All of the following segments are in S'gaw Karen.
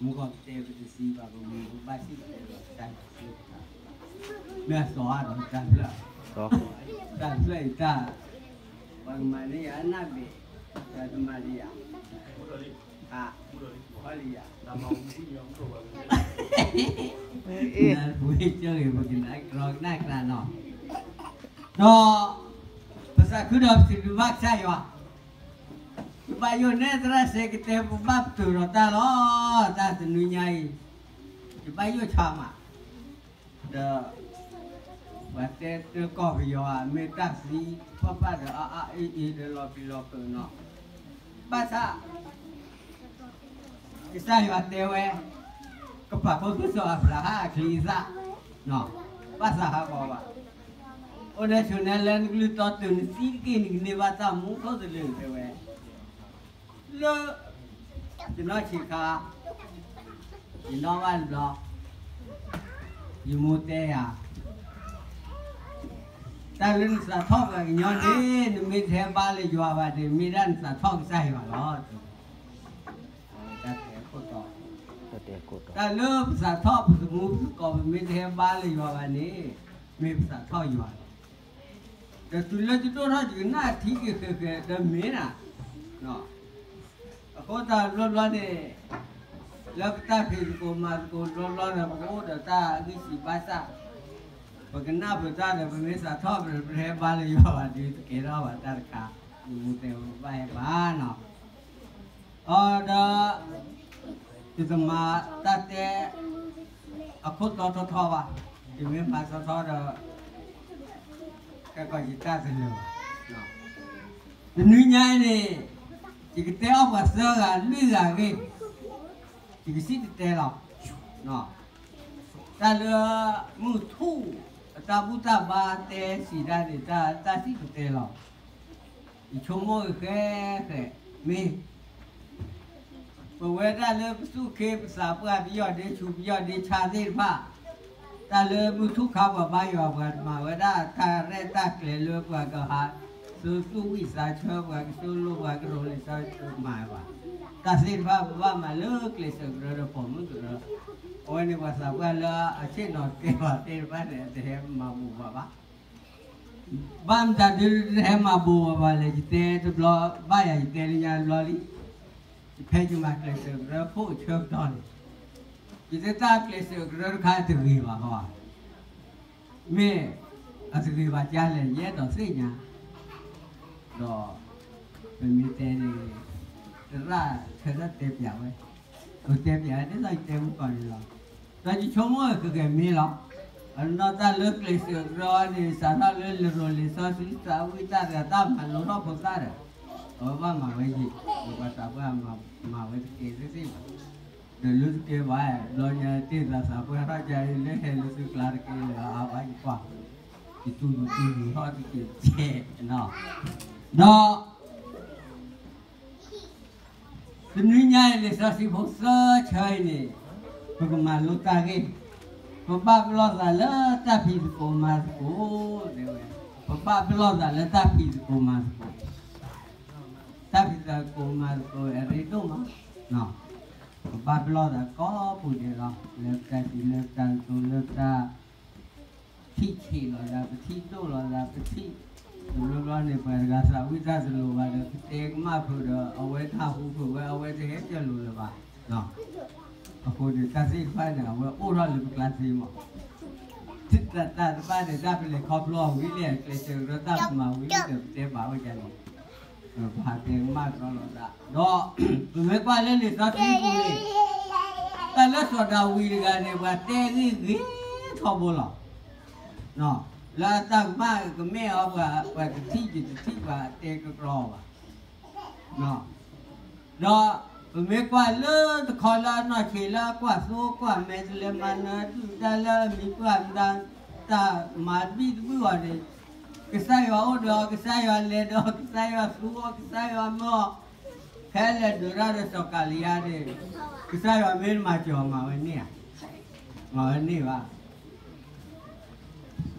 မူကီၢ်ကတဲပတသံဘၣ် ပမူပဘၣ်စံၣ်တဲၤလီၤတၢ်လၢ မ့ၢ်အသီအါဒီးတၢ်ဖျၢၣ်, တၢ်ဖျၢၣ်အံၤတၢ်, ပှၤကမၤန့ၢ်ယၤအနၢ်ဘ့ၣ်, ပှၤကမၤန့ၢ်ယၤ, အ, အီလံယၤ, နၢ်ပူၤဟ့ၣ်ကၢဂ့ၤ ပကနၣ်ကရီကနၣ်ကရၢနီၤ, ဒီး ပသးခုဒီးပစံးဘျုးဘၣ်ကစၢ်ယွၤ, ယဘၣ်ယိၣ်နဲသရၣ်စဲးကတဲပဘၣ်ပတုာ်ဒီးတၢ်လီၤ, တၢ်တနွံညါအံၤ, ယဘၣ်ယိၣ်ဆါမး, ဒီး ပှၤတဲတၢ်ကီၢ်ပယီၤဧါ မ့ၢ်တၢ်သံပှၢ်ပၢ်ဒီးအါအါအ့ၣ်အ့ၣ်ဒီးလီၤပျံၤလီၤဖုးနီၤ, ဘၣ်ဆၣ် ကစၢ်ယွၤတဲဝဲ, ကပာ်ခူသူၣ်စီၤအၤဘြၤဟၣ်အချံအသၣ်, ဘၣ်သးဟးဂီၤဘၣ်, အိၣ်ဒၣ်ဆိးနဲလၢနကလုၢ်တီတုၤနသံတက့ၢ် နကန့ၢ်ဘၣ်တၢ်မူခိၣ်သလုးတဲဝဲ, လၢ ယနီၢ်ဆံးခါ ယနီၣ်ဘၣ်တဘျီ, ယမိၢ်တဲယၤ, တၢ်လၢနစးထီၣ်ပှၤကညီန့ၣ် နမ့ၢ်တဟဲဘါလၢယွၤဘၣ်န့ၣ် မ့ၢ်ဒၣ်နစးထီၣ်ကစၢ်ယွၤလီၤ. တၢ်တဲခိၣ်တီ, တၢ်လၢပစးထီၣ်ပသမူပသကိး ပမ့ၢ်တဟဲဘါလၢယွၤဘၣ်န့ၣ် မ့ၢ်ပစးထီၣ်ယွၤလီၤ. ဒီးတုၤလၢယဒိၣ်ထီၣ်ယကနၣ်ထံက့ၤဃဲၤဃဲၤဒီးမ့ၢ်နၤ, အဃိသတးဘျီဘျီန့ၣ် လၢပတၢ်ဖံးသကိးမၤသကိးဘျီဘျီဒီး ပကအိၣ်ဒီးတၢ်ဂံၢ်စၢ်ဘါစၢ်, ပကနၣ်ပတၢ်ဒီး ပမ့ၢ်စးထီၣ်ပတဟဲဘါလၢယွၤဘၣ်ဒီး တကဲထီၣ်ဘၣ်တၢ်တခါ, ယမိၢ်တဲပဘၣ်ဟဲဘါနီၤ. အဒီး ယတမၤတၢ်တဲ အခိၣ်တီထီထီဘၣ်, ယမ့ၢ်မၤထီထီဒီး ကဲကီၢ်ယတၢ်တလၢာ်ဘၣ်. တနွံညါအံၤန့ၣ် ယကတဲအီၣ်ပှၤသၢဂၤလွံၢ်ဂၤအဂ့ၢ်, ယကစံၣ်တဲၤတဲလီၤ. တၢ်လၢမုၢ်ထူၣ်အတၢ်ဘူၣ်တၢ်ဘါတဲစံးဒၣ်န့ၣ် တၢ်စံၣ်တဲၤတဲလီၤ. ယဆိကမိၣ်ဃဲဃဲ မ့ၢ် ပဝဲဒၣ်လၢပသူၣ်က့ပသးပှၢ် ပယီၢ်ဒ့ဆူၣ်ပယီၢ်ဒ့ဆါသ့ၣ်တဖၣ်, တၢ်လၢမုၢ်ထူၣ်ခါပှၤဘါယွၤ ပှၤမၤဝဲဒၣ်တၢ်ရဲၣ်တၢ်ကျဲၤလၢပှၤကဟး သုသူၣ်ဝံၣ်သးဆၢ ပှၤကသိၣ်လိပှၤကရိၤလံာ်စီဆှံမၤဘၣ်, တၢ်သ့ၣ်တဖၣ်ပဘၣ်မၤလၢကျဲးစၢးကရၢဒီးပိာ်မုၣ်ကရၢ, အဝဲန့ၣ်ပှၤသးပှၢ်လၢအဆ့ၣ်နီၤတကဲဘၣ်သ့ၣ်တဖၣ်န့ၣ် တဟဲမၤဘူၣ်ဘၣ်ဘၣ် ဘၣ်မတၤဒုတဟဲမၤဘူၣ်ဘၣ်ဘၣ်လဲၣ် ယတဲတဘျီဘၣ်ယၤ ယတဲလၢညါတဘျီလံ, ယဖဲယမၤကျဲးစၢးကရၢခိၣ်အဆၢကတီၢ်န့ၣ်, ယတဲတၢ်ကျဲးစၢးကရၢတခါတဂ့ၤဘၣ်ဃီ, မ့ၢ်အတဂ့ၤဘၣ်ကလဲၣ် ယအဲၣ်ဒိးသ့ၣ်ညါ, ဒီး ပမ့ၢ်တဲန့ၣ် သရၣ်ဆၢထၢၣ်တဲပျးဝဲ, ပတဲပျးဝဲဒ်သိးယတဲမုၢ်ကီၢ်န့ၣ်လီၤ, ဒီးယဆိကမိၣ်ဃဲဃဲမ့ၢ်လီၤ, အနီၢ်တၢ်လၢကျဲးစၢးကရၢန့ၣ် စးထီၣ်လၢလံာ်ရိၤလံာ်စီဆှံ သးဝံၣ်တၢ်တဂၤ တၢ်မၤလိထီၣ်ဖိသၣ်ဒီး, အဝဲဘၣ်မၤဝဲယံာ်, ပှၤသးပှၢ်မၤဝဲတကဲသ့ၣ်သ့ၣ်ဘၣ်, ဒီးလၢတကဲဘၣ်, ဘျီညါတ့ၢ်သးသးပှၢ်ထီၣ်ကါအံၤ လၢဟဲလၢသုကျါတကဲလၢၤ အါဘၣ်ယကွၢ်, ယတူၢ်ယတူၢ်ယထီၣ်တကဲးတကဲး, ဒီး တနွံညါအံၤ လံာ်စီဆှံဖိသၢဆၢအံၤန့ၣ်, ပကမၤလိတၢ်ဂ့ၢ်, ပဘၣ်ပလီၢ်သးလၢတၢ်ဖံးသကိးမၤသကိး, တဲဝဲ, ပဘၣ်ပလီၢ်သးလၢတၢ်ဖံးသကိးမၤသကိး, တၢ်ဖံးသကိးမၤသကိးအရ့ဒိၣ်မး, ပဘၣ်ပလီၢ်သးကိးပူၤဒဲးလီၤ, လၢပတၢ်စံးလၢပတၢ်ကတိၤလၢပတၢ် ထံၣ်ဆံးလီၤသး ပထံၣ်ဒိၣ်လီၤသး ပထံၣ်, တဘျီဘျီန့ၣ် ပှၤတဂၤသးဝံၣ်တၢ်တလိၤဘၣ်ဒီး ပတဲကမၣ်ဖုးဒီး အဝဲတၢ်ဟူဖုးဝဲ အဝဲတဟဲကၢၢ်လိၤလၢၤဘၣ်, အဃိန့ၣ် တၢ်သ့ၣ်တဖၣ်န့ၣ် အဝဲအိၣ်ထီၣ်လၢပကျါသ့မး, တၢ်တဖၣ်န့ၣ် တၢ်ပလဲၤခီဖျိအီၤဝံၤလံ ကျဲးစၢးကရၢတၢ်ပမၤဝံၤလံဒီး ပတဲဘၣ်ဝဲဒ်န့ၣ် ပဟးတဲကမၣ်ကလီလိာ်သး ဒီး ပမ့ၢ်ကွၢ်လၢလံာ်စီဆှံပူၤန့ၣ် တၢ်လၢစီၤဒၤဝံးတဂၤန့ၣ် ပှၤတဲဂ့ၢ်ဂ့ၤထီဘိလီၤ. လၢအတၢ်ကမၣ်ကမဲာ်အီၤ ပှၤတထံၣ်ယတထံၣ် ပှၤတဲကကြီဘၣ်. ဒီးပမ့ၢ်ကွၢ်လၢတခီလၢအနီၢ်ဆံးလၢအကွၢ်သိကွၢ်မဲာ် တလဲၤမၤနၢၤဒုၣ်ဒါလၢအမံၤပှၢ်မတၤ တၢ်မၤတဘံၣ်တဘုၣ်အီၤန့ၣ် ကစၢ်ယွၤအိၣ်ဒီးအီၤ ကစၢ်ယွၤလဲၤဒီးအီၤ ကစၢ်ယွၤသူအီၤ ကစၢ်ယွၤမၢအီၤ ဖဲလဲၤဒုးတၢ်ဒီးစီၤကၤလံယါန့ၣ် ကစၢ်ယွၤမ့ၢ်တမၤစၢၤအီၤ မၤဝဲန့ၢ်ဧါ. မၤဝဲန့ၢ်ဘၣ်.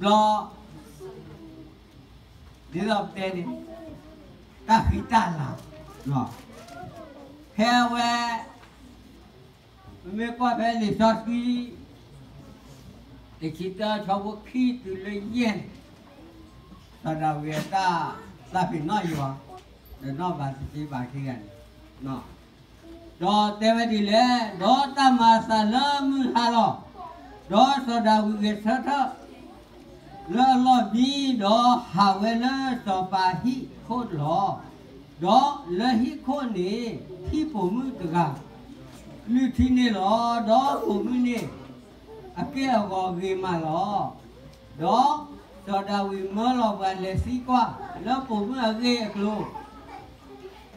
ဘျီ ဒ်သိးပတဲန့ၣ် တၢ်ဃံတၢ်လၤ ဖဲအဝဲ ပမ့ၢ်ကွၢ်ဖဲလံာ်စီဆှံ တဆံတၢ ဆၢဖိခံတုၤလၢယဲၢ်န့ၣ်, စီၤဒၤဝံးအတၢ်သးပ့ၤနီၣ်ယွၤ ဒီးနီၢ်ဘၤသရှ့ဘၤခံဂၤန့ၣ်, ဒီးတဲဝဲဒ်လဲၣ်, ဒီးတၢ်မၤအသးလၢမုၢ်ဟါလီၤ, ဒီးစီၤဒၤဝံးဂဲၤဆၢထၢၣ် လၢအလီၢ်မံ, ဒီးဟးဝဲလၢစီၤပၤဟံၣ်ခိၣ်လီၤ. ဒီးလၢဟံၣ်ခိၣ်န့ၣ် ထံၣ်ပိာ်မုၣ်တဂၤ လုၢ်ထံန့ၣ်လီၤ. ဒီးပိာ်မုၣ်န့ၣ် အက့ၢ်အဂီၤဂ့ၤမးလီၤ. ဒီးစီၤဒၤဝံးမၢလီၤပှၤလဲၤသံကွၢ် လၢပိာ်မုၣ်အဂ့ၢ်အကျိၤ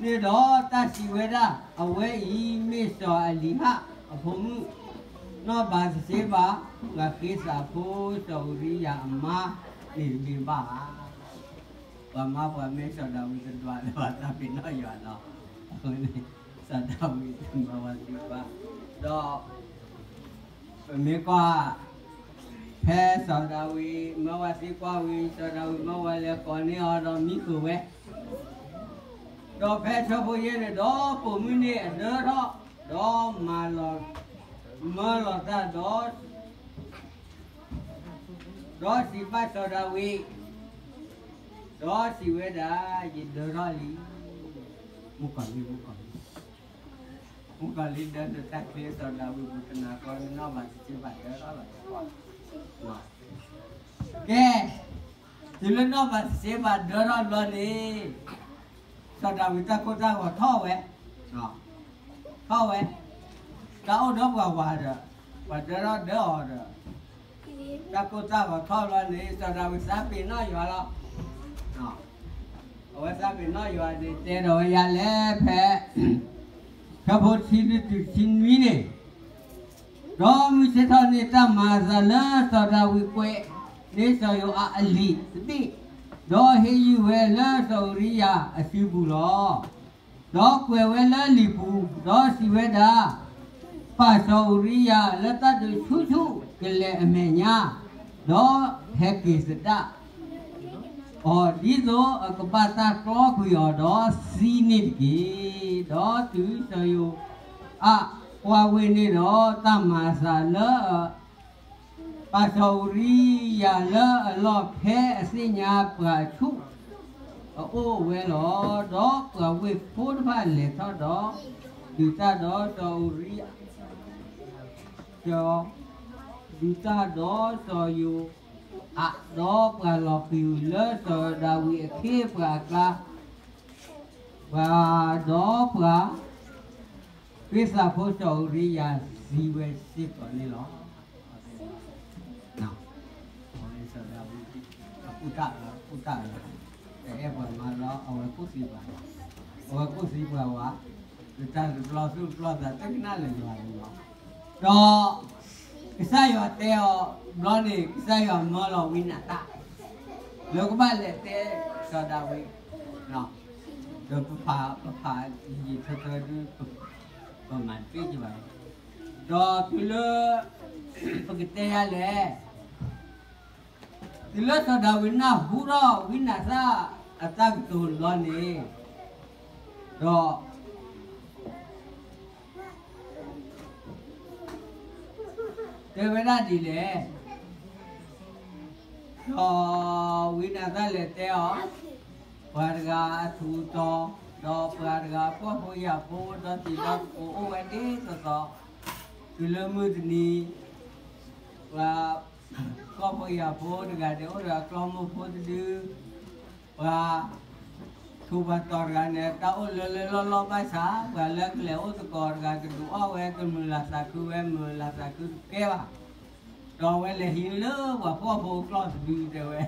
န့ၣ်ဒီးတၢ်စံးဝဲဒၣ်, အဝဲအံၤမ့ၢ်စီၤအလံၤဟၣ်အဖိမုၣ်, နီၢ်ဘၤသရှ့ဘၤ ပှၤဃ့သးဖိစီၤအူၤရံယၤအမါန့ၣ်တမ့ၢ်ဘၣ်ဧါ. ပှၤမါပှၤမ့ၢ်စီၤဒၤဝံးတဒွးလၢၤဘၣ်သးပ့ၤနီၣ်ယွၤလီၤ. အဃိန့ၣ် စီၤဒၤဝံးတမၢဝဲသံကွၢ်, ဒီး ပမ့ၢ်ကွၢ် ဖဲစီၤဒၤဝံးမၢဝဲသံကွၢ်ဝံၤ စီၤဒၤဝံးမၢဝဲလဲၤကိးန့ၢ်အီၤဒီးမံဃုာ်ဝဲ, ဒီးဖဲဆၢဖိယဲၢ်န့ၣ်ဒီး ပိာ်မုၣ်န့ၣ်အဒၢထီၣ်, ဒီးမၤလီၤ, မၢလီၤတၢ်ဒီး ဒီးစံးဘၣ်စီၤဒၤဝံး, ဒီးစံးဝဲဒၣ်, ယဒၢထီၣ်လံ. မုၣ်ကီၤလံၢ်, မုၣ်ကီၤလံၢ်, မုၣ်ကီၤလံၢ်ဒၢတၢ်ချ့စီၤဒၤဝံးပူၤ တနၤဃီ နီၢ်ဘၤသရှ့ဘၤဒၢထီၣ်လီၤ. ကဲ, တုၤလၢနီၢ်ဘၤသရှ့ဘၤဒၢထီၣ်ဘျီန့ၣ် စီၤဒၤဝံးတၢ်ကိၢ်တၢ်ဂီၤထီၣ်ဝဲ, ထီၣ်ဝဲ, တၢ်အိၣ်ဒီးပှၤဝၤဒီး ပှၤဒၢထီၣ်ဒၢအီၤဒီး တၢ်ကိၢ်တၢ်ဂီၤထီၣ်ဘျီန့ၣ် စီၤဒၤဝံးသးပ့ၤနီၣ်ယွၤလီၤ. အဝဲသးပ့ၤနီၣ်ယွၤန့ၣ် တဲဒီးဝဲယၤလဲၣ်ဖဲ ဆၢဖိတဆံလွံၢ်တုၤတဆံနွံန့ၣ်, ဒီးမုၢ်ဆ့ၣ်ထီၣ်န့ၣ် တၢ်မၤအသးလၢစီၤဒၤဝံးကွဲးန့ၢ်စီၤယိၤအးအလံာ်တဘ့ၣ်, ဒီးဟ့ၣ်ယုၢ်ဝဲလၢစီၤအူၤရံယၤအစုပူၤလီၤ. ဒီးကွဲးဝဲလၢလံာ်ပူၤ, ဒီးစံးဝဲဒၣ်, ပာ်စီၤအူၤရံယၤလၢတၢ်ဒုးဆူၣ်ဆူၣ်ကလဲာ်အမဲာ်ညါ, ဒီးဟဲက့ၤသဒၣ်အီၤ ဒ်သိးအကဘၣ်တၢ်ကျီကွံာ်အီၤဒီးသံန့ၣ်တက့ၢ်. ဒီးတုၤစီၤယိၤအးကွၢ်ဝ့ၢ်န့ၣ်ဒီး တၢ်မၤအသးလၢ ပာ်စီၤအူၤရံယၤလၢအလီၢ်ဖဲအသ့ၣ်ညါပှၤအဆူၣ်အအိၣ်ဝဲလီၤ. ဒီးပှၤဝ့ၢ်ဖိတဖၣ်လဲၤထီၣ်ဒီး ဒုးတၢ်ဒီးစီၤအူၤရံယၤ ဒီး ဒုးတၢ်ဒီးစီၤယိၤအး, ဒီးပှၤလီၤဃံၤလၢစီၤဒၤဝံးအခ့အပှၤအကျါ, ပှၤဒီးပှၤ ဃ့သးဖိစီၤအူၤရံယၤသံဝဲစ့ၢ်ကီးန့ၣ်လီၤ. စီၤဒၤဝံး အကူၣ်တၢ်အၢ, ကူၣ်တၢ်အၢ, တအဲၣ်ပှၤမါလီၤ, အဝဲကူၣ်သံပှၤ, အဝဲကူၣ်သံပှၤဝၤ, တၢ်တပျီသူၣ်တပျီသး တကနၣ်လၢၤယွၤန့ၣ်လီၤ. ဒီး ကစၢ်ယွၤတဲအီၤဘျီန့ၣ် ကစၢ်ယွၤမၢလီၤဝံနၤသၣ် လၢကဘၣ်လဲၤတဲစီၤဒၤဝံး, ဒီးပဖး, ပဖးယံာ်ထၢထၢဒုး ပမၤတသ့ကဘၣ်, ဒီးတုၤလၢ ပကတဲယၤလဲၣ်, တုၤလၢစီၤဒၤဝံးနၢ်ဟူထီၣ်ဝံနၤသၣ်အတၢ်ကတိၤလီၤန့ၣ်, ဒီး တဲဝဲဒၣ်ဒ်လဲၣ်, ဒီးဝံနၤသၣ်လဲၤတဲအီၤ, ပှၤတဂၤအထူးအတီၤ, ဒီးပှၤတဂၤအဖှီၣ်ဖိယာ်ဖိ ဒီးတံၤဒီးသကိးအိၣ်ဝဲဒ်သိးသိး, တုၤလၢမုၢ်တနံၤ, ပှၤဖှီၣ်ဖိယာ်ဖိတဂၤန့ၣ် အိၣ်ဒီးအကျီမိၢ်ဖိတဒု, ပှၤ ထူးပှၤတီၤတဂၤန့ၣ် တၢ်အိၣ်လၢလၢလီၢ်လီၢ်ဘၣ်ဆၣ် ပှၤလၢကလဲၤအိၣ်သကိးတဂၤကဒုးအီၣ်ဝဲ ကမုာ်လၤသးခုဝဲ မုာ်လၤသးခုတကဲဘၣ်. ဒီးဝဲလဲၤဟံးလၢပှၤဖှီၣ်ဖိအကျီၢ်တဒုတဲဝဲ,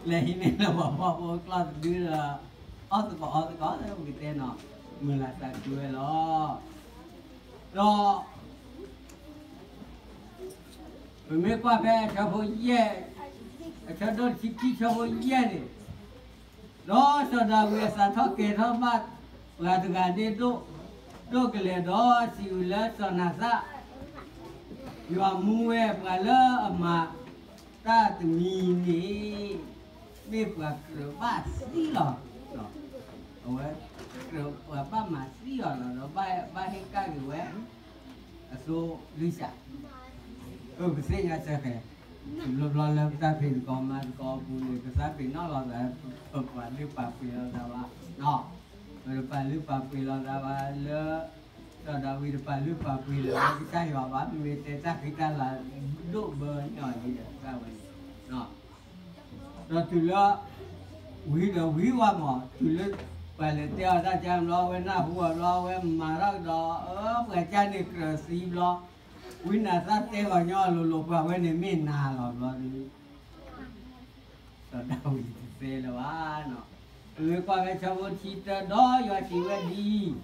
လဲၤဟံးန့ၢ်လၢပှၤဖှီၣ်ဖိအကျီၢ်တဒုဒီး အီၣ်သကိးအီသကိးလၢပကတဲနီၤ, မုာ်လၤသးခုဝဲလီၤ. ဒီး ပမ့ၢ်ကွၢ်ဖဲအဆၢဖိယဲၢ်, အဆၢဒိၣ်တဆံခံ ဆၢဖိယဲၢ်န့ၣ်, ဒီးစီၤဒၤဝံးအသးထီၣ်ကဲၤထီၣ်ဘၣ်ပှၤတဂၤန့ၣ် ဒိၣ်ကလဲာ်ဒီးစံးဝဲလၢစီၤနၤသၣ်, ယွၤမူဝဲ ပှၤလၢအမၤတၢ်တမံၤန့ၣ် မ့ၢ်ပှၤကြၢးဘၣ်သံလီၤ. အဝဲကြၢးပှၤဘၣ်မၤသံအီၤလီၤ ဒီးဘၣ်ဟ့ၣ်ကဒါက့ၤဝဲ, အစိလွံၢ်စး, ပကသ့ၣ်ညါစ့ၢ်ကီး, တဘျီဘျီလၢပတၢ်ဖံးသကိးမၤသကိးအပူၤန့ၣ် ပသးပ့ၤနီၣ်လိာ်သး, ပပာ်လုၢ်ပာ်ပှ့ၤလိာ်သးဘၣ်, ပတပာ်လုၢ်ပာ်ပှ့ၤလိာ်သးဘၣ်လၢ စီၤဒၤဝံးတပာ်လုၢ်ပာ်ပှ့ၤလၢၤဘၣ်ကစၢ်ယွၤဘၣ်, မ့ၢ်တဲတၢ်ဃံတၢ်လၤဒိၣ်ဘၢန့ၢ်အီၤဒ်ဒီးတၢ်ဝဲန့ၣ် ဒီးတုၤလၢ ဝံၤဒီးဝံၤဝဲမး, တုၤလၢပှၤလဲၤတဲအီၤတၢ်ကါဘျီ အဝဲနၢ်ဟူအီၤဘျီ အဝဲမၤထီၣ်ကဒီး, ပှၤကါန့ၣ်ကြၢးသံဘျီ, ဝံနၤသၣ်တဲဂီၤညီအလိၤလိၤ ပှၤဝဲန့ၣ်မ့ၢ်နၤလီၤဘျီဒီး စီၤဒၤဝံးတတဲလၢၤဘၣ်နီၤ. ပမ့ၢ်ကွၢ်ဖဲဆၢဖိခံဆၢ ဒီးယွၤစံးဝဲဒ်အံၤ,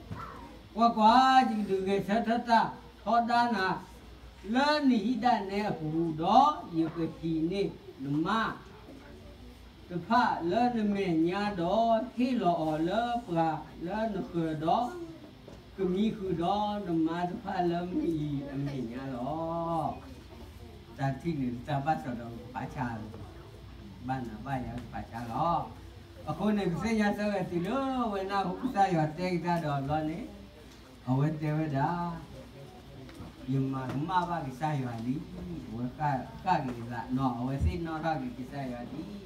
ကွၢ်ကွၢ်, ယကဒုးဂဲၤဆၢထၢၣ်တၢ်ထီဒါနၤ လၢနဟံၣ်ဒၣ်နဲအပူၤ, ဒီးယကဟံးန့ၢ်နမါ တဖၣ်လၢနမဲာ်ညါဒီး ဟ့ၣ်လီၤအီၤလၢပှၤလၢနဃၢၤဒီး ကမံဃုာ်ဒီးနမါတဖၣ်လၢမုၢ်အံၤအမဲာ်ညါလီၤ. တၢ်ထံၣ်န့ၣ် တၢ်ဘၣ်စီၤဒၤဝံးကပာ်ဆါလီၤ, ဘၣ်နၤဘၣ်ယၤကပာ်ဆါလီၤ. အဃိန့ၣ် ကသ့ၣ်ညါဆၢဝဲတုၤလၢဝဲနၢ်ဟူကစၢ်ယွၤတဲကဒါဒီးအဘျီန့ၣ်, အဝဲတဲဝဲဒၣ် ယမၤကမၣ်ဘၣ်ကစၢ်ယွၤလံ, အဝဲဃၣ်က့ၤသးနီၤ, အဝဲသ့ၣ်နီၣ်ထီၣ်က့ၤကစၢ်ယွၤလံ. ဒီး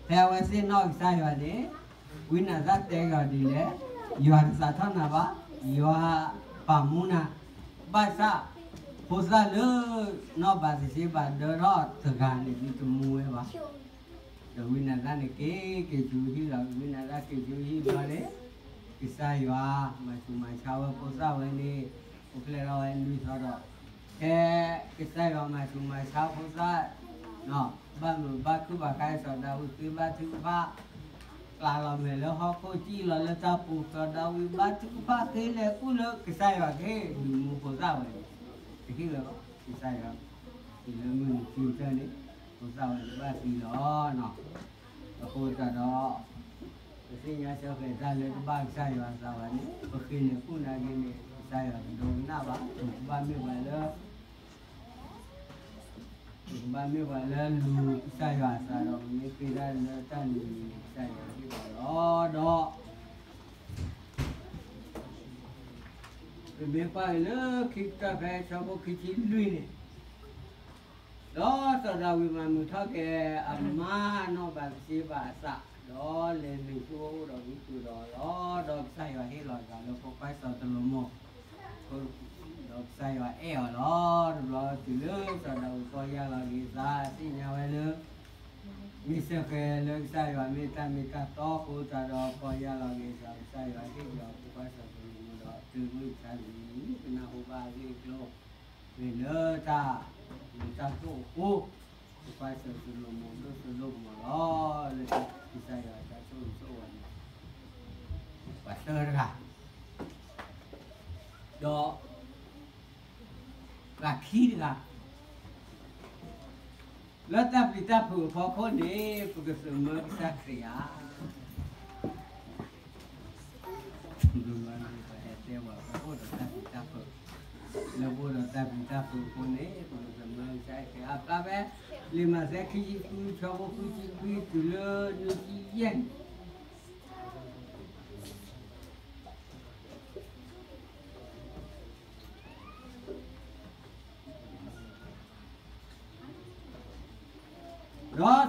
ဖဲအဝဲသ့ၣ်နီၣ်ကစၢ်ယွၤန့ၣ်, ဝံနၤသၣ်တဲကဒီးဒ်လဲၣ်, ယွၤတသးထီၣ်နၤဘၣ်, ယွၤပာ်မူနၤ, ဘၣ်ဆၣ် ဖိသၣ်လၢ နီၢ်ဘၤသရှ့ဘၤဒၢထီၣ်တဂၤန့ၣ် ဒုးတမူဝဲဘၣ်. ဒီးဝံနၤသၣ်န့ၣ်က့ၤ က့ၤဆူဟံၣ်လီၤ, ဝံနၤသၣ်က့ၤဆူဟံၣ်ဘျီန့ၣ်, ကစၢ်ယွၤမၤဆူးမၤဆါဝဲဖိသၣ်ဝဲန့ၣ်, အိၣ်ဖျဲၣ်ထီၣ်ဝဲလွံၢ်သီဒီး, ဖဲကစၢ်ယွၤမၤဆူးမၤဆါဖိသၣ်, ဘၣ်မုာ်ဘၣ်ခုၣ်ဘၣ်ဃးစီၤဒၤဝံးဃ့ဘါထုကဖၣ်, ကျးလီၤမဲာ်လၢဟီၣ်ခိၣ် စံၣ်လီၤလၢတၢ်ပူၤ စီၤဒၤဝံးဘါထုကဖၣ်ဃ့လဲၤကူၣ်လၢ ကစၢ်ယွၤကဟ့ၣ်ဒုးမူဖိသၣ်ဝဲန့ၣ်, တဟ့ၣ်ဝဲဘၣ်, ကစၢ်ယွၤ တုၤလၢမုၢ်နံၤခံကတၢၢ်န့ၣ်, ဖိသၣ်ဝဲန့ၣ်ဘၣ်သံလီၤ. အဃိသတးဒီး, ပသ့ၣ်ညါဆၢဃဲၤတၢ်လၢတဘၣ်ကစၢ်ယွၤအသးဘၣ်န့ၣ်, ပဃ့န့ၣ်ကူၣ်နာ်က့န့ၣ် ကစၢ်ယွၤတဒိကနၣ်ဘၣ်, ပကဘၣ်မ့ၢ်ပှၤလၢ ပကဘၣ်မ့ၢ်ပှၤလၢလူၤကစၢ်ယွၤအသးဒီး ပမ့ၢ်ဃ့တၢ်လၢတၢ်လုၢ်န့ၣ် ကစၢ်ယွၤဟ့ၣ်ပှၤလီၤ. ဒီး ပမ့ၢ်ကွၢ်က့ၤလၢခံကတၢၢ်ဖဲဆၢဖိခံဆံလွံၢ်န့ၣ်, ဒီးစီၤဒၤဝံးမၤမုာ်ထီၣ်က့ၤအမါနီၢ်ဘၤသရှ့ဘၤအသး, ဒီးလဲၤနုာ်ဆူအအိၣ်ဒီးဂုာ်ကျဲးစၢးအီၤလီၤ. ဒီးကစၢ်ယွၤဟ့ၣ်လီၤအသးလၢဖိခွါစီၤၡလိၤမိၣ်, ဒီးကစၢ်ယွၤအဲၣ်အီၤလီၤ. တဘျီတုၤလၢစီၤဒၤဝံးပီၢ်ယၢ်လီၤက့ၤအသး သ့ၣ်ညါဝဲလၢ မ့ၢ်စ့ၢ်ကီးလၢကစၢ်ယွၤမ့ၢ်တၢ်မ့ၢ်တၢ်တီအဃိသတးဒီး ပီၢ်ယၢ်လီၤက့ၤအသး ကစၢ်ယွၤဟ့ၣ်က့ၤအီၤဖိခွါစီၤၡလိၤမိၣ်ဒီး တုၤမုၢ်မဆါတနံၤအံၤ ပနၢ်ဟူဘၣ်အဂ့ၢ်အကျိၤ မ့ၢ်လၢတၢ်မ့ၢ်တၢ်တီအဃိ, ဖိခွါစီၤၡလိၤမိၣ်ဒိၣ်စိဒိၣ်ကမီၤလီၤ. လၢကစၢ်ယွၤအတၢ်ဆိၣ်ဂ့ၤဆိၣ်ဝါန့ၣ် ပှၤသၢတဂၤ, ဒီး ပှၤခံတဂၤ လၢတၢ်ပျံၤတၢ်ဖုးအဖီခိၣ်န့ၣ် ပကသမၢကစၢ်ခရံာ်ဧါ. ပဟဲတဲဝဲပအိၣ်ဒီးတၢ်ပျံၤတၢ်ဖုး, လၢပအိၣ်ဒီးတၢ်ပျံၤတၢ်ဖုးအဃိန့ၣ် ပကသမၢကစၢ်ခရံာ်ဧါ. ဖျါဖဲလံာ်မးသဲခံဆံဃု ဆၢဖိဃုဆံခွံတုၤလၢနွံဆံယဲၢ်န့ၣ် ဒီးစ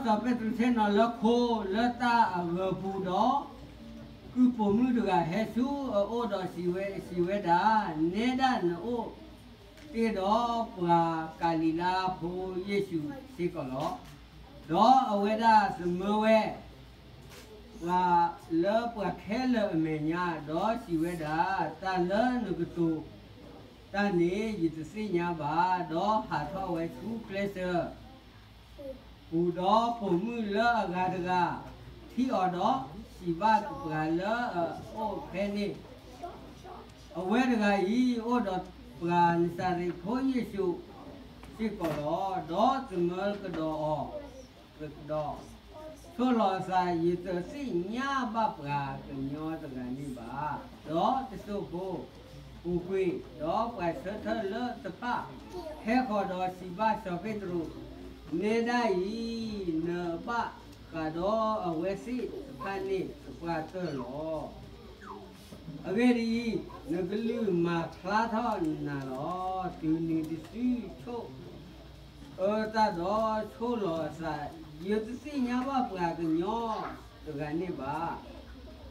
ီၤပ့းတရူးဆ့ၣ်နီၤလၢခိလၢတၢ်အဂၢၤပူၤဒီး, ကုၢ်ပိာ်မုၣ်တဂၤဟဲဆူအအိၣ်ဒီးစံးဝဲ, စံးဝဲဒၣ်, နဲဒၣ်နအိၣ်တ့ၢ်ဒီးပှၤကၤလံၤလါဖိယ့ၣ်ၡူးစ့ၢ်ကီးလီၤ. ဒီးအဝဲဒၣ်သမၢဝဲ ပှၤလၢပှၤခဲလၢာ်အမဲာ်ညါ, ဒီးစံးဝဲဒၣ်, တၢ်လၢနကတိၤတၢ်န့ၣ် ယတသ့ၣ်ညါဘၣ်. ဒီးဟးထီၣ်ဝဲဆူကျဲစၢး ပူၤ, ဒီးပိာ်မုၣ်လၢအဂၤတဂၤထံၣ်အီၤဒီး စံးဘၣ်ပှၤလၢအအိၣ်ဖဲန့ၣ်, အဝဲတဂၤအံၤ အိၣ်ဒီးပှၤနစၤရ့းဖိယ့ၣ်ၡူးစ့ၢ်ကီးလီၤ. ဒီးသမၢကဒီးအီၤ, ကဒီး, ဆိၣ်လီၤအသး, ယတသ့ၣ်ညါဘၣ်ပှၤကညီတဂၤန့ၣ်ဘၣ်. ဒီးတစိၢ်ဖိ ပူၤကွံာ်, ဒီးပှၤဆၢထၢၣ်လၢတဖၣ်ဟဲဃီၤဒီးစံးဘၣ်စီၤပ့းတရူး, နဲဒၣ်အံၤ နဘၣ်ဃးဒီးအဝဲသ့ၣ်တဖၣ်န့ၣ်သပှၢ်တၢၢ်လီၤ. အဂ့ၢ်ဒ်အံၤ, နကလုၢ်မၤဖျါထီၣ်နၤလီၤ. တုၤနုၤတစုဆိၣ်အၢတၢ်ဒီးဆိၣ်လီၤအသး, ယတသ့ၣ်ညါဘၣ်ပှၤကညီတဂၤန့ၣ်ဘၣ်,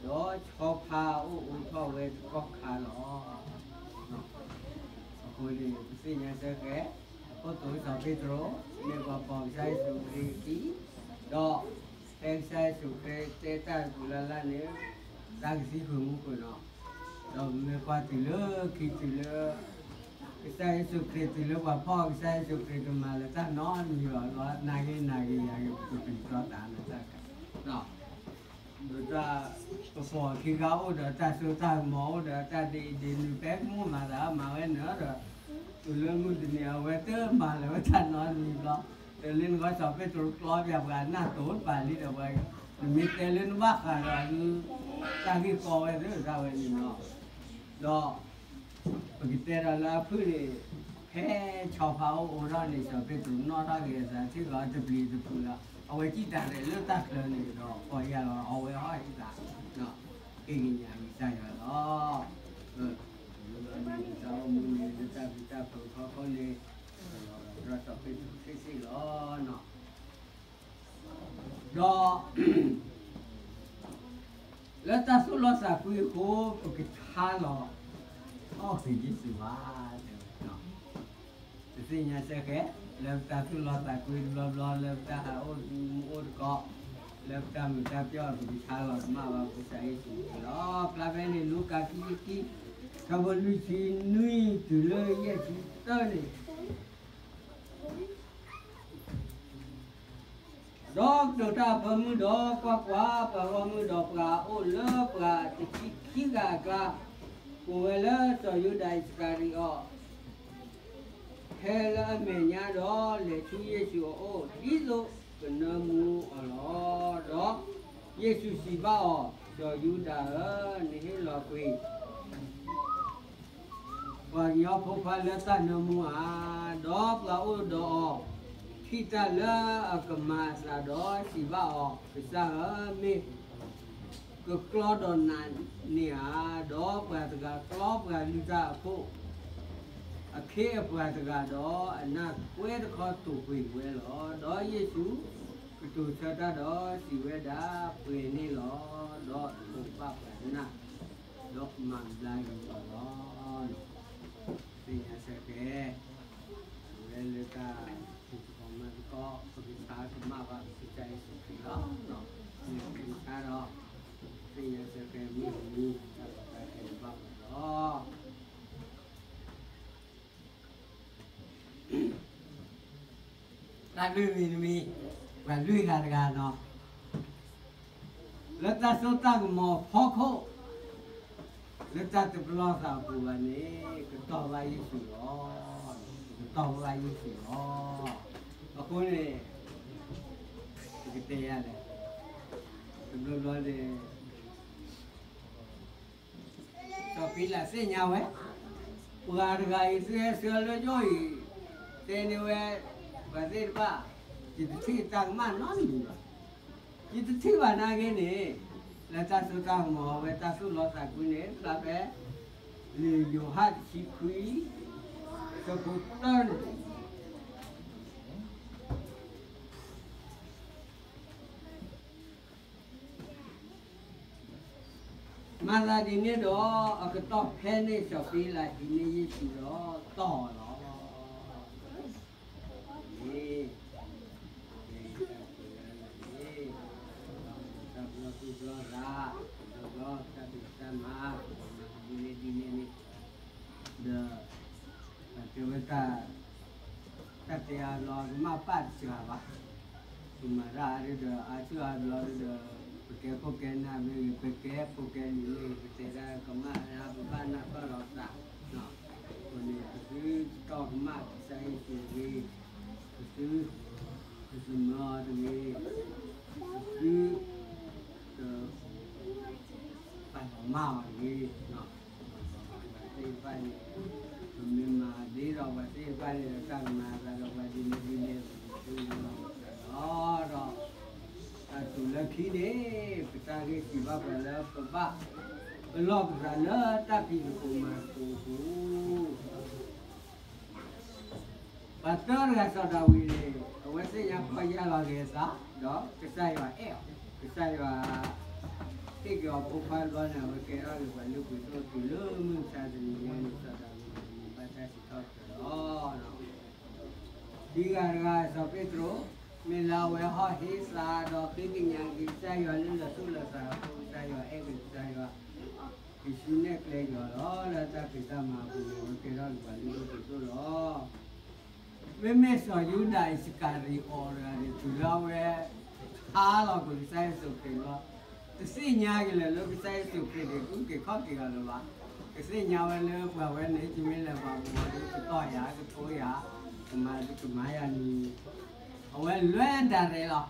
ဒီးဆီဖါအိၣ်အိးထီၣ်ဝဲတကီၢ်ခါလီၤ. အဃိန့ၣ် ပသ့ၣ်ညါစ့ၢ်ကီး, အခိၣ်တီစီၤပ့းတရူး မ့ၢ်ပှၤပိာ်ကစၢ်ယ့ၣ်ၡူးခရံာ်အခံ, ဒီးဖဲကစၢ်ယ့ၣ်ၡူးခရံာ်တဲတၢ်တပူၤလၢ်လၢ်န့ၣ်, သးကသံဃုာ်မူဃုာ်နီၤ, ဒီးမ့ၢ်ကွၢ်တုၤလၢခံတုၤလၢ ကစၢ်ယ့ၣ်ၡူးခရံာ်တုၤလၢပှၤဖီၣ်ကစၢ်ယ့ၣ်ၡူးခရံာ်တမၤလၢၤတၢ်နီတမံၤဘၣ်လီၤ. နၤဂ့ၤနၤဂ့ၤယၤဂ့ၤ ပကပျံၤသီသးလၢတၢ်က, ဒီးတၢ်ပပိာ်ခံဂၤအိၣ်ဒီးတၢ်စိတၢ်ကမီၤအိၣ်ဒီးတၢ်ဒ်အံၤဒ်နုၤ ဖဲကမူၣ်မၤသးမၤဝဲန့ၣ်ဒီး, တုၤလၢမုၢ်တနံၤအဝဲတမၤလၢၤဝဲတၢ်နီတမံၤဘျီ, တလၢနဂီၢ်စီၤပ့းတရူးကျီပၠးပှၤနၢ်တိၤတပၤလံဒီးပှၤ, နမ့ၢ်တဲလၢနဘၣ်ဃးဒီးအဂုၢ်, တၢ်ဂ့ၢ်ကီဝဲသ့ၣ်တၢ်ဝဲန့ၣ်လီၤ. ဒီး ပကတဲဒီးလၢအဖုၣ်န့ၣ်, ဖဲဆီဖါအိၣ်အိးထီၣ်န့ၣ် စီၤပ့းတရူးနီၣ်ထီၣ်က့ၤအသး ထံၣ်ဃီတပျံၤတဖုးလီၤ. အဝဲစံၣ်တၢ်ရဲၣ်လၢတၢ်ချၢန့ၣ်ဒီး ပီၢ်ယၢ်လီၤ အဝဲဟီၣ်ဟံၣ်သး, ဃ့ကညးကစၢ်ယွၤလီၤ. လၢတၢ်ဘျုးတၢ်ဖှိၣ်အဃိန့ၣ် လၢတၢ်ဘျုးတၢ်ဖှိၣ်အဃိန့ၣ်, ဒီးစီၤပ့းတရူးသ့ၣ်သ့ၣ်လီၤ. ဒီး လၢတၢ်သိၣ်လီၤသးကွံအဃိ ပကဆါလီၤ အီၣ်က့ၤယ့ၣ်ၡူးဘၣ်, တဲဝဲ, ပသ့ၣ်ညါစ့ၢ်ကီး, လၢပတၢ်သိၣ်လီၤသးကွံတဘျီဘျီ လၢပတၢ်ဟးအိၣ်မူအိၣ်တကီၢ်, လၢပတၢ်မုာ်တၢ်ပျီၢ် ပကဆါလီၤကမၣ်ဘၣ် ကစၢ်ယ့ၣ်ၡူးခရံာ်လီၤ. ဖျါဖဲန့ၣ် လူၤကၣ်ခံဆံခံ, ဆၢဖိလွံၢ်ဆံနွံတုၤလၢယဲၢ်ဆံသၢန့ၣ် ဒီးကတိၤတၢ်အဖၢမုၢ်ဒီး ကွၢ်ကွၢ်, ပှၤဂီၢ်မုၢ်ဒီးပှၤအိၣ်လၢပှၤတဆံခံဂၤအကျါ, ကိးဝဲလၢစီၤယူဒၤအံၣ်စကၤရံၤအီး, ဟဲလၢအမဲာ်ညါဒီးလဲၤဆူယ့ၣ်ၡူးအအိၣ် ဒ်သိးကနၢမူအီၤလီၤ. ဒီးယ့ၣ်ၡူးစံးဘၣ်အီၤ, စီၤယူဒၤဧၢ, နဟ့ၣ်လီၤကွံာ် ပှၤကညီဖိခွါလၢတၢ်နၢမူဧါ. ဒီးပှၤအိၣ်ဒီးအီၤထံၣ်တၢ်လၢအကမၤအသးဒီးစံးဘၣ်အီၤ, ကစၢ်ဧၢ, မ့ၢ်ကကျီဒီးနၤန့ၣ်ဧါ. ဒီးပှၤတဂၤကျီပှၤလုၢ်တၢ်အခိၣ်အခ့အပှၤတဂၤဒီး အနၢ်ကွဲတခီတိာ်ကွံာ်ဝဲလီၤ. ဒီးယ့ၣ်ၡူးကတိၤဆၢတၢ်ဒီးစံးဝဲဒၣ်, ပှဲၤန့ၢ်လီၤ. ဒီးထိးဘၣ်ပှၤနၢ် ဒီးမၤဘျါက့ၤအီၤလီၤ. သ့ၣ်ညါစ့ၢ်ကီး, အဝဲလၢတၢ်ဖံးသကိးမၤသကိး ပကဆါကမၣ်ဘၣ်ကစၢ်ယ့ၣ်ၡူးခရံာ်လီၤ. မ့ၢ်ပကဆါဒီး သ့ၣ်ညါစ့ၢ်ကီး မ့ၢ်ပမူ တၢ်ကီတၢ်ခဲတဘၣ်ဘၣ်လီၤ. တၢ်လွံၢ်မံၤတမံၤ, ပှၤလွံၢ်ဂၤတဂၤနီၤ, လၢတၢ်စိတၢ်ကမီၤဖီခိၣ်, လၢတၢ်တပလီၢ်သးအပူၤဘၣ်န့ၣ် ကတီၢ်ဘၣ်ယ့ၣ်ၡူးလီၤ. ကတီၢ်ဘၣ်ယ့ၣ်ၡူးလီၤ. အဃိန့ၣ် ပကတဲယၤလဲၣ်, တဘျီဘျီန့ၣ် စီၤပံလးသ့ၣ်ညါဝဲ, ပှၤတဂၤအံၤ သုဟဲဆှၢလၢယအိၣ်အံၤ, တဲန့ၢ်ဝဲ ပှၤသ့ၣ်တဖၣ်, ယတထံၣ်တၢ်ကမၣ်နီတမံၤဘၣ်. ယတထံၣ်ဘၣ်နာ်က့န့ၣ်, လၢတၢ်စိတၢ်ကမီၤဝဲတၢ်သိၣ်လီၤသးကွံန့ၣ် ဖျါဖဲ လံာ်ယိၤဟၣ်တဆံခွံ, ဆၢဖိတၢန့ၣ် မၤသးဒ်န့ၣ်ဒီး အကတီၢ်ဖဲန့ၣ် စီၤပံလးဟံးန့ၢ်ယ့ၣ်ၡူးဒီးတီၢ်အီၤလီၤ. တၢ်ဘျၢသူၣ်ဘျၢသး, တၢ်ဘျၢတၢ်ဖံးတၢ်မၤ, ဒ်န့ၣ်ဒ်န့ၣ်န့ၣ်, ဒီး ပတဲဝဲတၢ် တၢ်တဲအါဘျီကမၣ်ပၢ်တစှၤဘၣ်. ပမၤတၢ်အါဒ်ဒီး အါစုအါဘျီဒ်ဒီး ပကဲခိၣ်ကဲနၢ်မ့ၢ်ဂ့ၤ, ပကဲဖိကဲလံၤမ့ၢ်ဂ့ၤ, ပတဲတၢ်ကမၣ်ဒၣ် ပဘၣ်နၢ်ပၢၢ်လီၤသး, အဃိန့ၣ် ပသုတတီၢ်ကမၣ်ကစၢ်ယ့ၣ်ၡူးတဂ့ၤ, ပသု ပသုမၢအီၤတဂ့ၤ, ပသု ပာ်လီၤမၢ်အီၤတဂ့ၤ. ပှၤသ့ၣ်တဖၣ်န့ၣ် ပမ့ၢ်မၤဒ်သိးပှၤသ့ၣ်တဖၣ်န့ၣ်ဒီး တၢ်ကမၤအသးဒီးပှၤဒ်လဲၣ်ဒ်လဲၣ် ပကသ့ၣ်ညါလီၤပသးလီၤ. ဒီး တၢ်တိၤလၢခံန့ၣ် ပတၢ်ဂ့ၢ်စံးဘၣ်ပှၤလၢပဘၣ် ပလီၢ်ပသးလၢတၢ်ဖံးသကိးမၤသကိးအပူၤ, ပှၤတဂၤစီၤဒၤဝံးန့ၣ် အဝဲသ့ၣ်ညါပီၢ်ယၢ်လီၤက့ၤအသး ဒီးကစၢ်ယွၤအဲၣ်အီၤ, ကစၢ်ယွၤဟ့ၣ်က့ၤအီၤဖိခွါတဘျီန့ၣ် အဝဲကဲထီၣ်က့ၤပှၤလုၢ်ပှ့ၤဒိၣ်တုၤလၢမုၢ်မဆါတနံၤညါန့ၣ် စီၤဒၤဝံးန့ၣ် ဘၣ်တၢ်စံးထီၣ်ပတြၢၤလီၤ. ခံဂၤတဂၤ စီၤပ့းတရူး, မ့ၢ်လၢအဝဲဟီၣ်ဟ့သးဒီးဃ့ကညးက့ၤကစၢ်ယွၤလၢလီၤသူၣ်လီၤသးအဃိ ကစၢ်ယွၤအဲၣ်က့ၤကစၢ်ယွၤ, ယ့ၣ်ၡူးနဲၣ်ကျဲက့ၤအီၤလီၤ. လၢတၢ်ဖံးတၢ်မၤအပူၤန့ၣ် အဝဲကဲထီၣ်က့ၤပှၤလုၢ်ဒိၣ်ပှ့ၤဒိၣ်လီၤ. မ့မ့ၢ်စီၤယူဒၤအံၣ်စကၤရံၤအီၤတဂၤန့ၣ် တုၤလၢအဝဲ ဟါလီၤကွံာ်ကစၢ်ယ့ၣ်ၡူးခရံာ်လီၤ. တသ့ၣ်ညါက့ၤလၢၤလၢကစၢ်ယ့ၣ်ၡူးခရံာ်န့ၣ် ကအုၣ်က့ၤခီၣ်က့ၤအီၤလၢၤဘၣ်. ကသ့ၣ်ညါဝဲလၢပှၤဝဲန့ၣ် တမ့ၢ်လၢၤဘၣ် ပဝဲဒၣ် ကတီၢ်ယၤ ကထိယၤ, ကမၤ ကမၤယၤန့ၣ် အဝဲလဲၤဒၣ်ရဲၣ်လီၤ.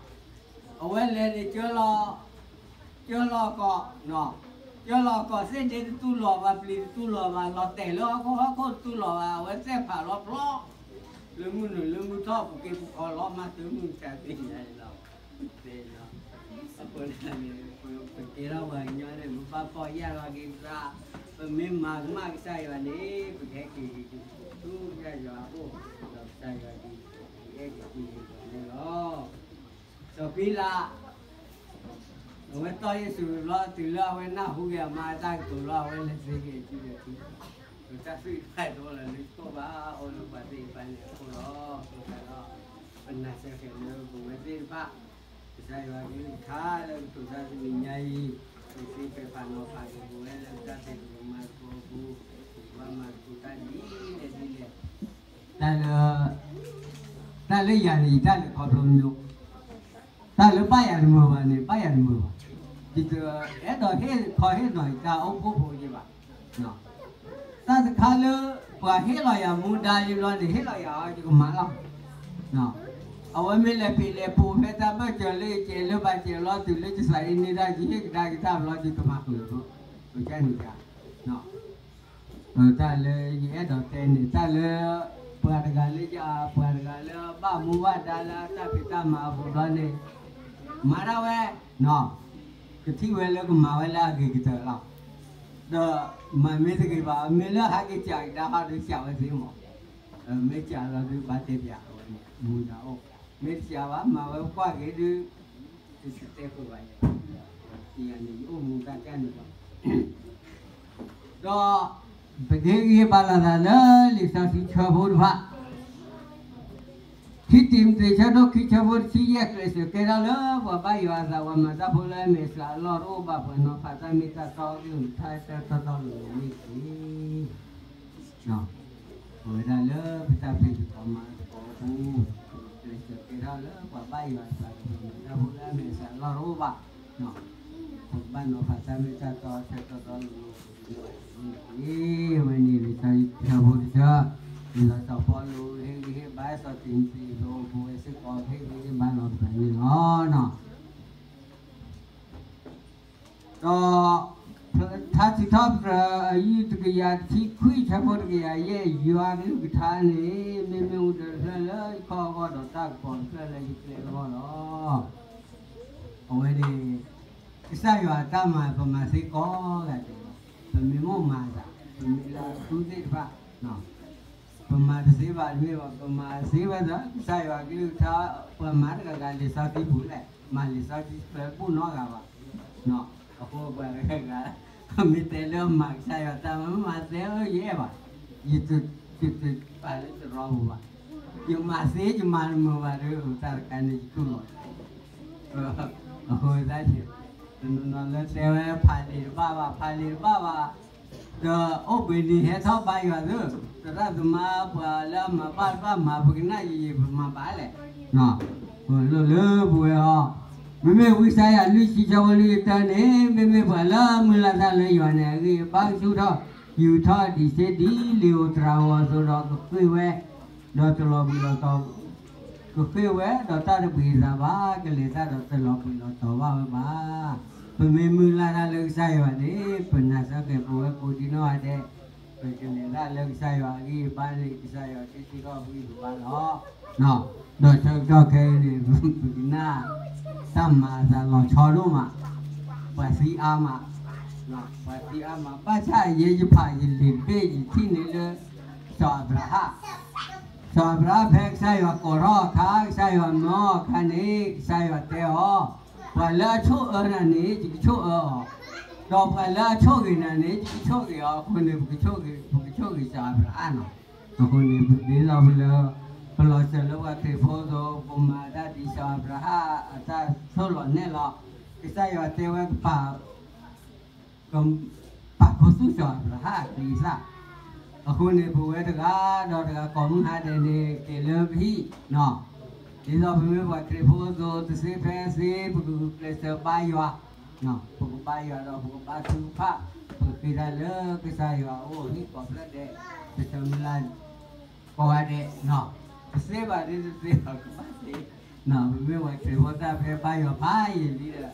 အဝဲလဲၤန့ၣ် ကၢလီၤကီး, ကၢလီၤကီး သ့ၣ်ဒ့တတူၢ်လိာ်ဘၣ်, ပျံၤတတူၢ်လိာ်ဘၣ်, လီၤတဲာ်လၢဟီၣ်ခိၣ်ဟီၣ်ခိၣ်တတူၢ်လိာ်ဘၣ်, အဝဲသ့ၣ်ဖးလီၤဖျီ လၢမုၢ်နုာ်လၢမုၢ်ထီၣ် ပူၤက့ၤပူၤခီလီၤ မၤတုၤမုၢ်မဆါတနံၤညါန့ၣ်လီၤ. အဃိန့ၣ် ပကဲထီၣ်ပှၤကညီန့ၣ် ပဘၣ်ပီၢ်ယၢ်လီၤက့ၤသး, ပမ့ၢ်မၤကမၣ်ကစၢ်ယွၤန့ၣ် ပကဟဲက့ၤက့ၤဆူကစၢ်ယွၤအအိၣ်, ဒီးကစၢ်ယွၤကအဲၣ်က့ၤက့ၤန့ၣ်လီၤ. စီၤပံလး အဝဲတီၢ်ယ့ၣ်ၡူးတဘျီ တုၤလၢအဝဲနၢ်ဟူက့ၤအမါအတၢ်ကတိၤလီၤ အဝဲလဲၤသ့က့ၤအစုဒီးခံ, ဒီးတၢ်သွံၣ်တဖၣ်တအိၣ်လၢၤလၢပှၤသ့ၣ်တဖၣ်န့ၣ်အဃိလီၤ. အဃိသတးဒီး ပနာ်စၢၤဃဲၤလၢပဝဲသ့ၣ်တဖၣ် ကစၢ်ယွၤကလုၢ်ကထါလၢကတိၤတၢ်တနံၤညါအံၤ, ပကသ့ပဲာ်ဖးနီၤဖးက့ၤပဝဲလၢပတၢ်ဖံးသကိးမၤသကိးအပူၤ, ပကဘၣ်မၤသကိးတၢ်ဒ်လဲၣ်ဒ်လဲၣ် တၢ်လၢ တၢ်လၢယၤန့ၣ် ယတၢ်လဲၤခီဖျိမ့ၢ်, တၢ်လၢဘၣ်ယၤတမုာ်ဘၣ်န့ၣ် ဘၣ်ယၤတမုာ်ဘၣ်. ယတအဲၣ်ဒိးဟ့ၣ်ခီဟ့ၣ်နီၤယတၢ်အိၣ်ဖှိၣ်ဖိယဲဘၣ်. တၢ်တခါလၢ ပှၤဟ့ၣ်လီၤယၤမူဒါယဘျီန့ၣ် ဟ့ၣ်လီၤယၤအီၤ ယကမၤလီၤ. အဝဲမ့ၢ်လဲၤပ့ၤလဲၤပူၤဖဲတၢ်ဘၢၣ်စၢၤလၢယကဲလၢဘၣ်စဲးလီၤ တုၤလၢယသးအ့န့ၢ်တၢ် ယဟ့ၣ်ကဒါက့ၤတၢ်ဘျီ ယတမၤဃုာ်အဃိ ပကဲန့ၣ် တၢ်လၢယအဲၣ်ဒိးတဲန့ၣ် တၢ်လၢ ပှၤတဂၤလၢယၤ ပှၤတဂၤလၢဘၣ်မူဘၣ်ဒါလၢတၢ်ဖံးတၢ်မၤအပူၤဘျီန့ၣ် မၤဒၣ်ဝဲ, ကထံၣ်ဝဲလၢကမၤဝဲလၢအဂ့ၤကတၢၢ်လီၤ. ဒီးမၤမ့ၢ်တဂ့ၤဘၣ် မ့ၢ်လၢဟးက့ၤစံးကဒါဟီဒီးစံးဝဲသ့မး, မ့ၢ်စံးလီၤဒုးဘၣ်တဲပၠးအဝဲန့ၣ် မူဒါအိၣ်, မ့ၢ်တစံးဘၣ် မၤဝဲကွၢ်က့ၤဒုး တတဲဃုာ်ဘၣ်ယၤ, ယၤန့ၣ် ယအိၣ်မူတၢ်ကၢ်န့ၣ်လီၤ. ဒီး ပကဟ့ၣ်ဂံၢ်ဟ့ၣ်ဘါလိာ်သးလၢလံာ်စီဆှံဆၢဖိတဖၣ်, ခံတံၤမသ့း ဆၢဒိၣ်ခံ ဆၢဖိတဆံယဲၢ် ကျဲးစၢးကဲထီၣ်လၢပှၤဘၣ်ယွၤအသး ပှၤမၤတၢ်ဖိလၢအမဲာ်ဆှးအလီၢ်တအိၣ်ဘၣ် ပှၤနီၤဖးတၢ်မ့ၢ်တၢ်တီ ကလုၢ်ကထါဆၢတီတီလိၤလိၤန့ၣ်တက့ၢ်. ပဝဲဒၣ်လၢပတၢ်ဖံးသကိးမၤသကိးအပူၤ, ကျဲးစၢးကဲထီၣ်လၢပှၤဘၣ်ယွၤအသး ပှၤမၤတၢ်ဖိလၢအမဲာ်ဆှးအလီၢ်တအိၣ်ဘၣ်, ပကဘၣ်နီၤဖးတၢ်မ့ၢ်တၢ်တီဆၢတီတီလိၤလိၤန့ၣ်တက့ၢ်. အဝဲန့ၣ်လံာ်စီဆှံဆၢဖိတဆၢ, လံာ်စီၤပီလူးဟ့ၣ်ဂံၢ်ဟ့ၣ်ဘါစီၤတံၤမသ့းအပူၤ ပဝဲစ့ၢ်ကီးဟ့ၣ်ဂံၢ်ဟ့ၣ်ဘါလီၤပသးန့ၣ်လီၤ. ဒီး ထါစံးထီၣ်ပတြၢၤ အယုၢ်တကယၤတဆံခွံ ဆၢဖိတကယၤယဲၢ် ယွၤကလုၢ်ကထါန့ၣ် မ့မ့ၢ်အူဒၢတဖျၢၣ်လၢယခီၣ်အဂီၢ် ဒီးတၢ်ကပီၤတဖျၢၣ်လၢယကျဲအဂီၢ်လီၤ. အဝဲန့ၣ် ကစၢ်ယွၤအတၢ်မၤ ပမၤသ့ကိးဂၤဒဲးလီၤ. ပမ့ၢ်မိၣ်မၤသး ပမ့ၢ်လၢအသူသ့ၣ်တဖၣ် ပမၤတသ့ဘၣ်တမ့ၢ်ဘၣ် ပမၤသ့ဝဲသး ကစၢ်ယွၤကလုၢ်ကထါ ပှၤမၤတဂၤဂၤလံာ်စီဆှံပူၤလဲၣ် မၤလံာ်စီဆှံပူၤနီတဂၤဘၣ်. အဃိပှၤတဂၤဂၤ မ့ၢ်တဲလၢမၤကစၢ်ယွၤတၢ်မၤ မ့ၢ်မၤသ့ယဲဘၣ် ယတပာ်လၢတရီပူၤဘၣ်. ယမၤသ့ယမၤတမုာ်ဘၣ်ဒီး တၢ်တခါန့ၣ်ယတူၢ်လိာ် အဃိသတးန့ၣ် တနီၤနီၤလၢတဲဝဲဖးလံာ်တဘၣ်ဘၣ် ဖးလံာ်တဘၣ်ဘၣ် ဒီးအိၣ်ဘှံးနံၤဟဲထီၣ်ဘါယွၤသ့ သရၣ်သမါပှၤလၢအမၤဘၣ်တဘၣ်မၤပကနၣ်ယံာ်ယံာ် ပမၤဘၣ်လဲၣ်. ပလိၣ်လၢပဝဲအီၤ မ့မ့ၢ်ဝံယၡါယၤလွံၢ်ဆံဆၢဖိလွံၢ်ဆံတၢန့ၣ် မ့မ့ၢ်ပှၤလၢအမုၢ်လၢ်တၢ်လၢယွၤန့ၣ် အဂံၢ်အဘါကဆူၣ်ထီၣ် ယူာ်ထီၣ်ဒံးဆ့ဒံးလံာ်ဧိၤတြၤဧိၤအသိးဒီး ကဃ့ၢ်ဝဲ ဒီးတလီၤဘှံးလီၤတီၤ ကဃ့ၢ်ဝဲဒီးတၢ်တဘှံးအသးဘၣ် ကလဲၤတၢ်ဒီးတလီၤဘှံးလီၤတီၤဘၣ်ဝဲဘၣ်. ပမ့ၢ်မုၢ်လၢ်တၢ်လၢကစၢ်ယွၤန့ၣ် ပနာ်စၢၤကဲၤပဝဲကိးဒံနီၢ်ဂၤဒဲး ပကလဲၤတၢ်လၢကစၢ်ယွၤအဂံၢ်အဘါန့ၣ် ကစၢ်ယွၤကဆူၣ်ထီၣ်ဘှံးပဘၣ်လီၤ. ဒီးဆၢကတီၢ်ခဲအံၤန့ၣ် ပကနၣ် တၢ်မၤအသးလီၤဆီဒိၣ်မး ပှၤသံအါမး ပှၤသံအါမး ဘၣ်ဆၣ်ယဲယဖးယလံာ်တဘ့ၣ် ယထံၣ်န့ၢ်လၢ စီၤအၤဘြၤဟၣ်, စီၤအၤဘြၤဟၣ် ဖဲကစၢ်ယွၤကိးထီၣ်အခါ ကစၢ်ယွၤမၢအီၤအခါန့ၣ် ကစၢ်ယွၤတဲအီၤ, ပှၤလၢအဆိၣ်အၢနၤန့ၣ် ယကဆိၣ်အၢအီၤ, ဒီးပှၤလၢအဆိၣ်ဂ့ၤနၤန့ၣ် ယကဆိၣ်ဂ့ၤအီၤ. အဃိန့ၣ် ပကဆိၣ်ဂ့ၤ ပကဆိၣ်ဂ့ၤစီၤအၤဘြၤဟၣ်နီၤ. အဃိန့ၣ် ဒ်သိးပလၢ ပလီၤစၢၤလၢပှၤခရံာ်ဖိအသိး ပမၤတၢ်ဒ်စီၤအၤဘြၤဟၣ်အတၢ်ဆိၣ်လီၤနဲၣ်လီၤ, ကစၢ်ယွၤတဲဝဲကပာ် ကပာ်ခူသူၣ်စီၤအၤဘြၤဟၣ်အကံၢ်အသး. အဃိန့ၣ် ပဝဲတဂၤဒီးတဂၤကိးမုၢ်ဟါဒဲးန့ၣ် က့ၤလၢပဟံၣ်နီၤ, ဒ်သိးပမ့ၢ်ပှၤခရံာ်ဖိအသိး တသ့ဖဲသ့ ပကဂုာ်ကျဲးစၢးဘါယွၤ, ပကဘါယွၤဒီးပကဘါထုကဖၣ်, ပကဃ့တၢ်လၢကစၢ်ယွၤအအိၣ်အဟံၣ်ကိးဖျၢၣ်ဒဲး, ပဆၢမုၢ်လၢ် ကိးဂၤဒဲး, တသ့ဘၣ်ဒ်တသ့ဘၣ်ကဘၣ်သ့, ပမ့ၢ်ပှၤခရံာ်ဖိတၢ်ဖဲဘါယွၤဖးယံာ်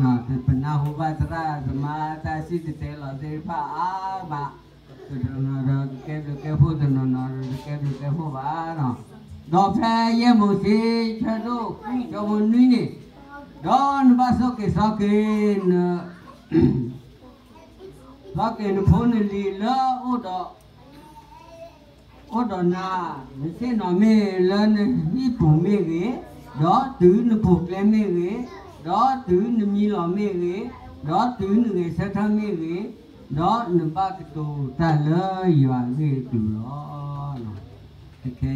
လံဒီး ပနၢ်ဟူဘၣ်သရၣ်သမါတၢ်စံၣ်တဲၤတဲလီၤသ့ၣ်တဖၣ်အါမး, တနီၤနီၤဒီးကကဲဘျုးကဲဖှိၣ် တနီၤနီၤဒီးတကဲဘျုးကဲဖှိၣ်ဘၣ်နီၤ. ဒီးဖဲယဲၢ်မိၤၡ့ ဆၢဒိၣ်ဃု ဆၢဖိနွံန့ၣ်, ဒီးနဘၣ်ဆိၣ်က့ၤသီက့ၤ သီက့ၤနဖိနလံၤလၢအိၣ်ဒီး အိၣ်ဒီးနၤ, နဆ့ၣ်နီၤမ့ၢ်လၢနဟံၣ်ပူၤမ့ၢ်ဂ့ၤ, ဒီးတုၤနပိာ်ကျဲမ့ၢ်ဂ့ၤ, ဒီးတုၤနမံလီၤမ့ၢ်ဂ့ၤ, ဒီးတုၤနဂဲၤဆၢထၢၣ်မ့ၢ်ဂ့ၤ, ဒီးနဘၣ်ကတိၤတၢ်လၢယွၤအဂ့ၢ်အကျိၤလီၤ. ခဲ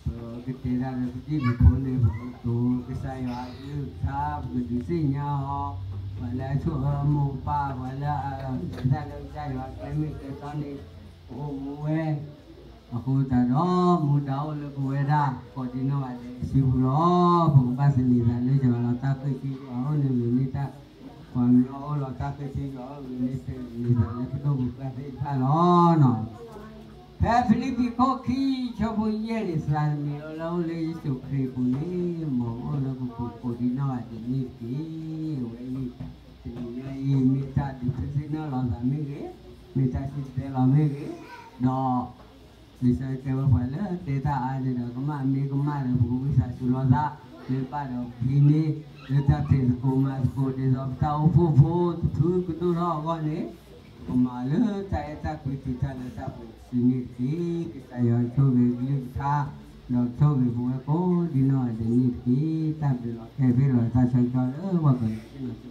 အံၤ ပကတဲတၢ်ဒီးပတံၤပဖိန့ၣ် ပကတိၤကစၢ်ယွၤအကလုၢ်ကထါ ပကဒုးသ့ၣ်ညါအီၤ, ပှၤလၢအဆိၣ်အၢမိၢ်ပၢ် ပှၤလၢအလဲၤတၢ်လၢကစၢ်ယွၤကျဲမ့ၢ်ကျဲတီန့ၣ် ပအိၣ်မူဝဲ, အဃိသတးဒီး မူဒါအိၣ်လၢပဝဲဒၣ် ကိးဒံနီၢ်ဂၤဒဲးစုပူၤလီၤ. ပကဘၣ်သန့ၤသးလၢယွၤလီၤ တၢ်ဃ့ၢ်ဆူယွၤအိၣ်န့ၣ်မ့ၢ်န့ၢ်တၢ်, ပှၤမ့ၢ်အအိၣ်လီၤတၢ်ဃ့ၢ်ဆူယွၤအိၣ်န့ၣ် သန့ၤသးလၢပဒိၣ်ပပှၢ်သ့ၣ်တဖၣ်လီၤနီၤ. ဖဲဖံလံးပံၤခိၣ်ခံ ဆၢဖိယဲၢ်န့ၣ် သးတမံၤလၢအိၣ်လၢယ့ၣ်ၡူးခရံာ်အပူၤန့ၣ် မ်အအိၣ်လၢပပူၤကိးဒံနီၢ်ဂၤဒဲးန့ၣ်တက့ၢ်. အဝဲအံၤ တနံၤညါအံၤ မ့ၢ်တၢ်ဒုးသ့ၣ်နီၣ်လီၤသးမ့ၢ်ဂ့ၤ, မ့ၢ်တၢ်စံၣ်တဲၤတဲလီၤမ့ၢ်ဂ့ၤ, ဒီး လံာ်စီဆှံတဲဝဲပှၤလၢတဲတၢ်အါန့ၣ်ဒီး ကမၣ်မ့ၢ်ကမၣ်ဒီး ပကဝံသးစူၤလီၤသး, မ့ၢ်ဘၣ်ဒီးပဟံးန့ၢ် လၢတၢ်ဖံးသကိးမၤသကိး ဒ်သိးပတၢ်အိၣ်ဖှိၣ်ဖိ တဖုကဒိၣ်ထီၣ်အဂီၢ်န့ၣ် ပကမၤလၢတၢ်အဲၣ်တၢ်ကွံ တုၤတၢ်လၢတၢ်ပှဲၤစုန့ၣ်တက့ၢ်. ကစၢ်ယွၤဆိၣ်ဂ့ၤကလုၢ်ကထါ, ဒီးဆိၣ်ဂ့ၤပဝဲကိးဒံနီၢ်ဂၤဒဲးန့ၣ်တက့ၢ်. တၢ်ဘျုးလီၤ ခဲအံၤဖဲလီၤတၢ်ဆၢကတီၢ်လၢပှၤကညီသ့ၣ်နီၣ်ဆိ